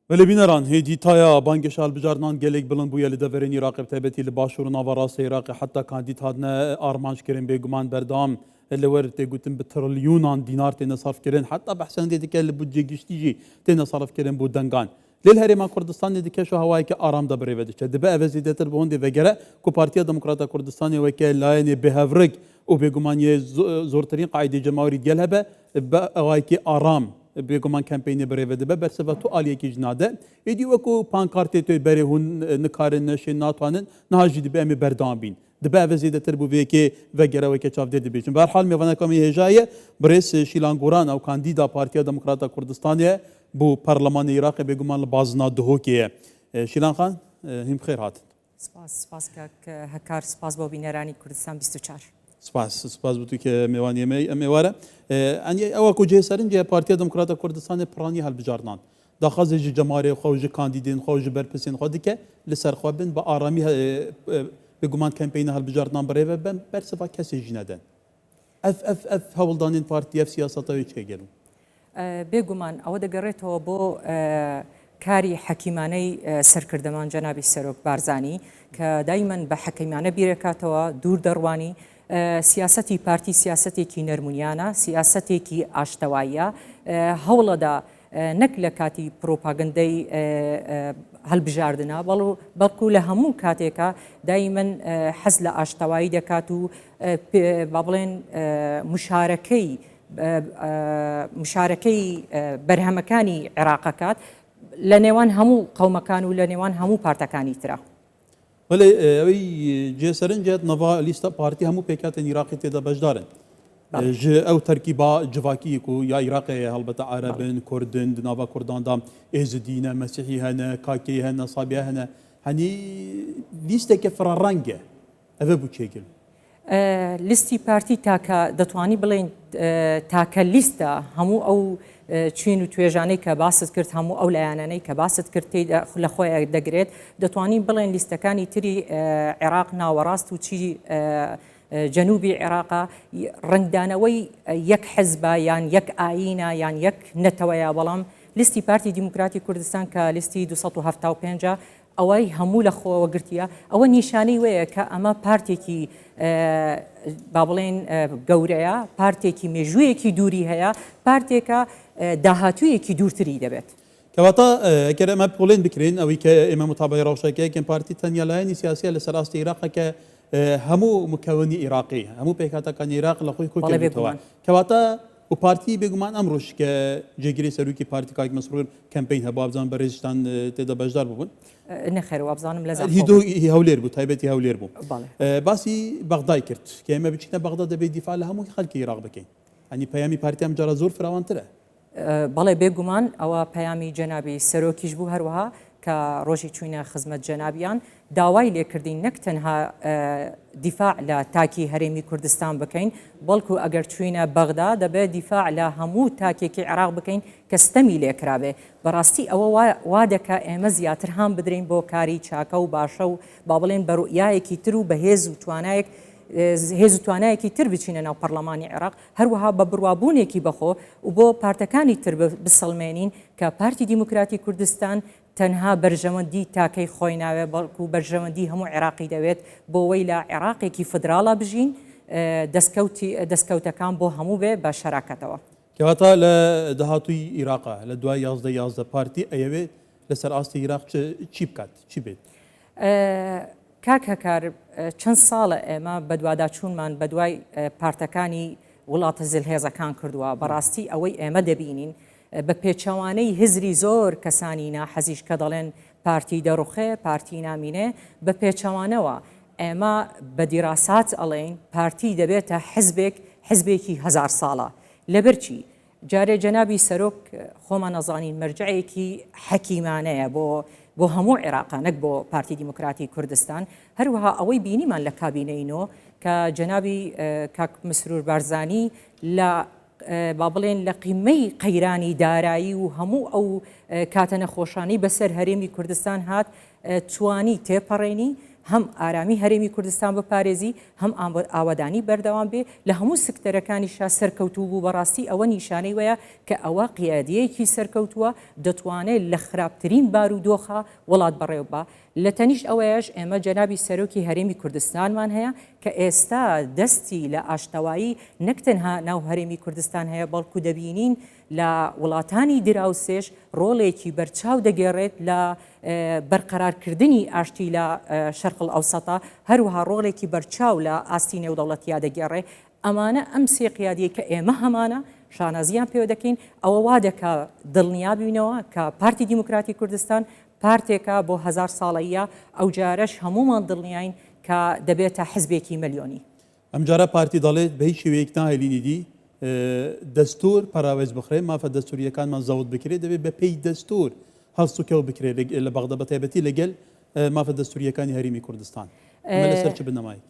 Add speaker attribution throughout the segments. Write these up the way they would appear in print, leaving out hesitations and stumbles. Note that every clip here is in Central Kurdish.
Speaker 1: Belê bîneran, hêdî taya bangêşa hilbijartinan gelek bilind bûye li deverên Iraqê bi taybetî li başûr û naverastê Iraqê heta kandîd hatine armanckirin bêguman berdewam li wir tê gotin bi trilyonan dînar têne serfkirin heta behsendê dike li budcê giştî jî têne serfkirin bo dengan. Lê li Herêma Kurdistanê di keş û hewayeke aram de birêve diçe. Dibe ev e zêdetir bi hondê vegere ku Partiya Demokrata Kurdistanê weke layenê bêhevrik û bêguman yê zortirîn qaîdê cemawerî digel hebe bi awayekî aram bêguman kempeynê birêve dibe, bersiva tu aliyekî jî nade. Êdî wekû pankartê tu berê hûn nikarin, neşên, natwanin, niha jî dibe em ê berdewam bîn. Dibe ev e zêdetir bo vê yekê vegere weke çavdêr dibêjin. Bi her hal mêvaneka me hêja ye birêz Şîlan Goran ew kandîda Partiya Demokrata Kurdistanê ye bo Parlemanê Iraqê bêguman li bazina Duhokê ye. Şîlan xan hîn bi xêr hatin.
Speaker 2: Spas spas kak Hekar spas bo bîneranî Kurdistan 24.
Speaker 1: Spas spas bo tu ke mêvaniyê me em êware. Enî ewa ku cihê serinc ye Partiya Demokrata Kurdistanê piranî hilbijartinan. Daxwazê ji cemarê xwe û ji kandîdên xwe û ji berpirsên xwe dike li ser xwe bin bi aramî bi guman kempeyna hilbijartinan birêve bibin bersiva kesê jî nedin. Ev ev ev hewldanên partî ev siyaseta wê çi ye gelo?
Speaker 2: Bêguman ئەوە دەگەڕێتەوە بۆ کاری حەکیمانەی سەرکردەمان جەنابی سەرۆک بارزانی کە دایمەن بە حەکەیمانە بیرەکاتەوە دوور دەڕوانی سیاسەتی پارتی سیاسەتێکی نەرمونیانە سیاسەتێکی ئاشتەواییە هەوڵەدا نەک لە کاتی پرۆپاگەندەی هەلبژاردنە بەڵو بەڵکو لە هەموو کاتێکە دایمەن حەز لە ئاشتەوایی دەکات و با بڵێن مشارەکەی مشارەکەی بەرهەمەکانی عێراق ئەکات لە نێوان هەموو قەومەکان و لە نێوان هەموو پارتەکانی ترا.
Speaker 1: بەلێ ئەوەی جێ سەرنجە نەڤا لیستە پارتی هەموو پێکهاتەن عیراقی تێدا بەشدارن. ji ew terkîba civakî ku ya Iraqê ye helbete Erebin, Kurdin, di nava Kurdan de Êzidî ne, Mesîhî hene, Kakeyî hene, Sabiye hene. Henî lîsteke firereng e. Ev e bû çêkir.
Speaker 2: لیستی پارتی تاکە دەتوانی بڵێین تاکە لیستە هەموو ئەو چین و توێژانەی کە باست کرد هەموو ئەو لایەنانەی کە باست کرد تێیدا لە خۆی دەگرێت دەتوانین بڵێن لیستەکانی تری عێراق ناوەڕاست و چی جەنوبی عێراقا ڕەنگدانەوەی یەک حزبە یان یەک ئایینە یان یەک نەتەوەیە بەڵام لیستی پارتی دیموکراتی کوردستان کە لیستی 275 ئەوەی هەموو لە خۆوە گرتیە ئەوە نیشانەی وەیە کە ئەمە پارتێکی با بڵێن گەورەیە پارتێکی مێژوویەکی دووری هەیە پارتێکە داهاتوویەکی دوورتری دەبێت.
Speaker 1: کەواتە ئەگەر ئەمە پۆلێن بکرێن ئەوەی کە ئێمە متابعەی ڕەوشەکە یەکەم پارتی تەنیا لایەنی سیاسیە لەسەر ئاستی عیراقە کە هەموو مکەوەنی عیراقی هەموو پێکهاتەکانی عیراق لە خۆی کۆ کردووەتەوە کەواتە و پارتی بێگومان ئەمڕۆش کە جێگری سەرۆکی پارتی کاک مەسرور کەمپەین هەبوو وابزانم بەرێزیشتان تێدا بەشدار ببوون.
Speaker 2: نەخێر وابزانم لە
Speaker 1: زاخۆ بوو. هی هەولێر بوو تایبەتی هەولێر بوو. باسی بەغدای کرد کە ئێمە بچینە بەغدا دەبێت دیفاع لە هەموو خەلکی عیراق بکەین. یانی پەیامی پارتی ئەم جارە زۆر فراوانترە.
Speaker 2: بەڵێ بێ گومان ئەوە پەیامی جەنابی سەرۆکیش بوو هەروەها کە ڕۆژی چوینە خزمەت جەنابیان داوای لێکردین نەک تەنها دیفاع لە تاکی هەرێمی کوردستان بکەین بەڵکو ئەگەر چوینە بەغدا دەبێت دیفاع لە هەموو تاکێکی عێراق بکەین کە ستەمی لێکرابێ بەڕاستی ئەوە وا دەکا ئێمە زیاتر هان بدرین بۆ کاری چاکە و باشە و با بڵێن بە ڕوئیایەکی تر و بەهێز و توانایەک هێز و توانایەکی تر بچینە ناو پەرلەمانی عێراق هەروەها بە بڕوابوونێکی بەخۆ و بۆ پارتەکانی تر بسەڵمێنین کە پارتی دیموکراتی کوردستان تەنها بەرژەوەندی تاکەی خۆی ناوێت بەڵکو بەرژەوەندی هەموو عێراقی دەوێت بۆوەی لە عێراقێکی فدراڵا بژین دەستکەوتی دەستکەوتەکان بۆ هەموو بێ بە شەراکەتەوە.
Speaker 1: کەواتە لە داهاتووی ئیراقا لە دوای 11 11 پارتی ئەیەوێت لەسەر ئاستی ئیراق چی بکات چی بێت؟
Speaker 2: کاک هەکار چەند ساڵە ئێمە بەدواداچوونمان بەدوای پارتەکانی وڵاتە زلهێزەکان کردووە، بەڕاستی ئەوەی ئێمە دەبینین بە پێچەوانەی هزری زۆر کەسانی ناحەزیش کە دەڵێن پارتی دەڕوخێ پارتی نامینێ، بە پێچەوانەوە ئێمە بە دیراسات ئەڵێین پارتی دەبێتە حزبێک حزبێکی هەزار ساڵە لەبەرچی؟ جارێ جەنابی سەرۆک خۆمان ئەزانین مەرجەعێکی حەکیمانەیە بۆ بۆ هەموو عێراقا نەک بۆ پارتی دیموکراتی کوردستان هەروەها ئەوەی بینیمان لە کابینەی نۆ کە جەنابی کاک مسرور بارزانی لە با بڵێن لە قیمەی قەیرانی دارایی و هەموو ئەو کاتە نەخۆشانەی بەسەر هەرێمی کوردستان هات توانی تێپەڕێنی. هەم ئارامی هەرێمی کوردستان بپارێزی، هەم ئاوەدانی بەردەوام بێ، لە هەموو سکتەرەکانیشا سەرکەوتوو بوو، بەڕاستی ئەوە نیشانەی وەیە کە ئەوە قیادیەیەکی سەرکەوتووە، دەتوانێ لە خراپترین بارودۆخا وڵات بەڕێوە ببا. لە تەنیشت ئەوەیش ئێمە جەنابی سەرۆکی هەرێمی کوردستانمان هەیە کە ئێستا دەستی لە ئاشتەوایی نەک تەنها ناو هەرێمی کوردستان هەیە، بەڵکو دەبینین لە وڵاتانی دراوسێش ڕۆڵێکی بەرچاو دەگێڕێت لە بەرقەرارکردنی ئاشتی لە شەرق الاوسەتا، هەروەها ڕۆڵێکی بەرچاو لە ئاستی نێودەوڵەتیا دەگێڕێ. ئەمانە ئەم سێ قیادیەی کە ئێمە هەمانە شانازیان پێوە دەکەین، ئەوە وا دەکا دڵنیا بینەوە کە پارتی دیموکراتی کوردستان پارتێکە بۆ هەزار ساڵەییە، ئەوجارەش هەموومان دڵنیاین کە دەبێتە حزبێکی ملیۆنی.
Speaker 1: ئەمجارە پارتی دەڵێت بەهیچ شێوەیەک ناهێلین ئیدی دەستور پەراوێز بخرێت، مافە دەستورییەکانمان زەوت بکرێت، دەبێت بەپێی دەستور هەڵسوکەوت بکرێت لە بەغدا بەتایبەتی لەگەل مافە دەستورییەکانی هەرێمی کوردستان. ئەمە لەسەر چ بنەمایەک؟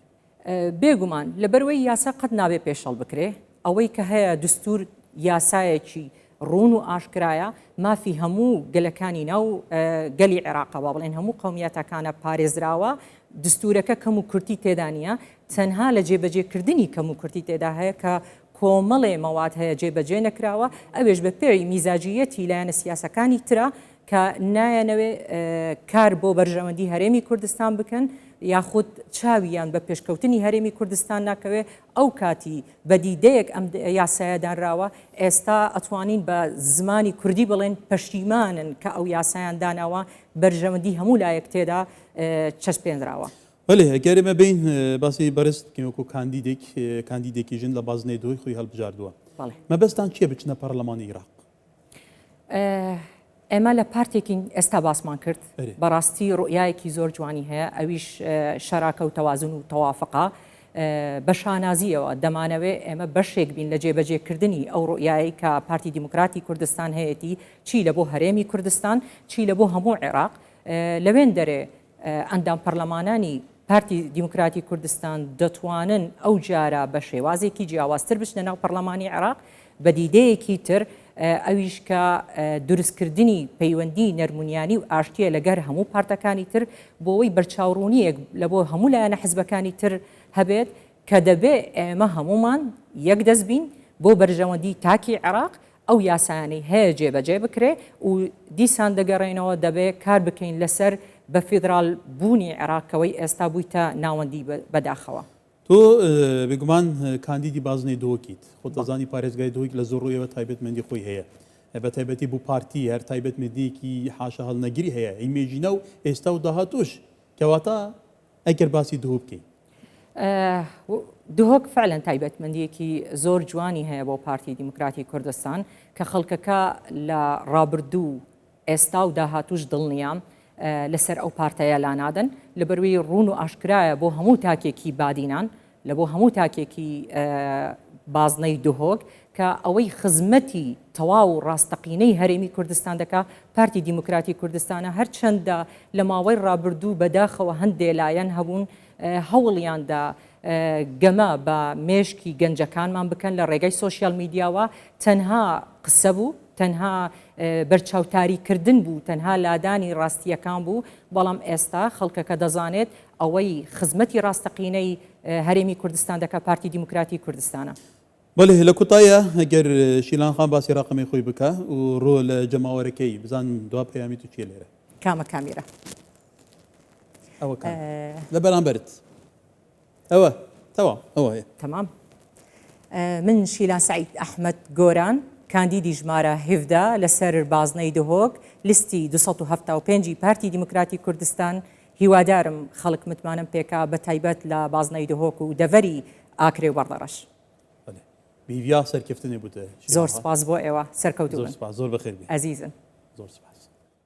Speaker 2: بێگومان، لەبەروەی یاسا قەت نابێ پێشەڵ بکرێ، ئەوەی کە هەیە دستور یاسایەکی ڕوون و ئاشکرایە، مافی هەموو گەلەکانی ناو گەلی عێراقە، با بڵێین هەموو قەومیەتەکانە پارێزراوە، دستورەکە کەم و کورتی تێدا نییە، تەنها لە جێبەجێکردنی کەم و کورتی تێدا هەیە کە کۆمەڵێ مەواد هەیە جێبەجێ نەکراوە، ئەوێش بە پێی میزاجییەتی لایەنە سیاسەکانی ترە کە نایانەوێ کار بۆ بەرژەوەندی هەرێمی کوردستان بکەن یاخود چاویان بە پێشکەوتنی هەرێمی کوردستان ناکەوێ، ئەو کاتی بە دیدەیەک ئەم یاسایە دانراوە، ئێستا ئەتوانین بە زمانی کوردی بڵێن پەشیمانن کە ئەو یاسایان داناوە، بەرژەوەندی هەموو لایەک تێدا چەسپێنراوە.
Speaker 1: بەلێ گەر ئێمە بێین باسی بەرێزت بکەین وەکو کاندیدێک، کاندیدێکی ژن لە بازنەی دهۆی خۆی هەڵبژاردووە، مەبەستتان چییە بچنە پەڕلەمانی ئیراق؟
Speaker 2: ئێمە لە پارتێکین ئێستا باسمان کرد بەڕاستی ڕوئیایەکی زۆر جوانی هەیە ئەویش شەراکە و تەوازن و تەوافقە بە شانازیەوە دەمانەوێ ئێمە بەشێک بین لە جێبەجێکردنی ئەو ڕوئیایی کە پارتی دیموکراتی کوردستان هەیەتی چی لە بۆ هەرێمی کوردستان چی لە بۆ هەموو عێراق لەوێن دەرێ ئەندام پەرلەمانانی پارتی دیموکراتی کوردستان دەتوانن ئەو جارە بە شێوازێکی جیاوازتر بچنە ناو پەرلەمانی عێراق بە دیدەیەکی تر ئەویش کە دروستکردنی پەیوەندی نەرمونیانی و ئاشتیە لەگەر هەموو پارتەکانی تر بۆ ئەوەی بەرچاوڕوونیەک لە بۆ هەموو لایەنە حزبەکانی تر هەبێت کە دەبێ ئێمە هەموومان یەک دەست بین بۆ بەرژەوەندی تاکی عێراق ئەو یاسایانەی هەیە جێبەجێ بکرێ و دیسان دەگەڕێینەوە دەبێ کار بکەین لەسەر بە فیدرال بوونی عێراق کەوەی ئێستا بوویتە ناوەندی بەداخەوە.
Speaker 1: تۆ بێگومان کاندیدی بازنەی دهۆکیت، خۆت دەزانی پارێزگای دهۆک لە زۆر ڕوویەوە تایبەتمەندی خۆی هەیە، بەتایبەتی بۆ پارتی هەر تایبەتمەندییەکی حاشاهەڵنەگری هەیە، هی مێژینە و ئێستا و داهاتووش، کەواتە ئەگەر باسی دهۆک بکەین.
Speaker 2: دهۆک فعلا تایبەتمەندیەکی زۆر جوانی هەیە بۆ پارتی دیموکراتی کوردستان کە خەڵکەکە لە ڕابردوو ئێستا و داهاتوش دڵنیام لەسەر ئەو پارتەیە لانادەن لەبەروی ڕوون و ئاشکرایە بۆ هەموو تاکێکی بادینان لە بۆ هەموو تاکێکی بازنەی دهۆک کە ئەوەی خزمەتی تەواو و ڕاستەقینەی هەرێمی کوردستان دەکا پارتی دیموکراتی کوردستانە هەرچەندە لە ماوەی ڕابردوو بەداخەوە هەندێ لایەن هەبوون هەوڵیان دا گەمە بە مێشکی گەنجەکانمان بکەن لە ڕێگەی سۆشیال میدیاوە تەنها قسە بوو تەنها بەرچاوتاریکردن بوو تەنها لادانی ڕاستیەکان بوو بەڵام ئێستا خەڵکەکە دەزانێت ئەوەی خزمەتی ڕاستەقینەی هەرێمی کوردستان دەکا پارتی دیموکراتی کوردستانە.
Speaker 1: بەلێ لە کوتاییا گەر شیلان خان باسی ڕەقەمی خۆی بکا و ڕۆ لە جەماوەرەکەی بزانم دوا پەیامی تو چیە لێرە.
Speaker 2: کامە کامیرا؟
Speaker 1: ئەوە کام لە بەرامبەرت ئەوە تەواو ئەوە هەیە.
Speaker 2: تەمام من شیلان سەعید ئەحمەد گۆران کاندیدی ژمارە 17 لەسەر بازنەی دهۆک لیستی 275 پارتی دیموکراتی کوردستان هیوادارم خەڵک متمانەم پێکا بەتایبەت لە بازنەی دهۆک و دەڤەری ئاکرێ و بەڕدەڕەش.
Speaker 1: بەلێ هیڤیا سەرکەفتنێ بوتە
Speaker 2: زۆر سپاس بۆ ئێوە سەرکەوتوو
Speaker 1: بن. زۆر سپاس زۆر بەخێر بێی.
Speaker 2: ئەزیزن.
Speaker 1: زۆر سپاس.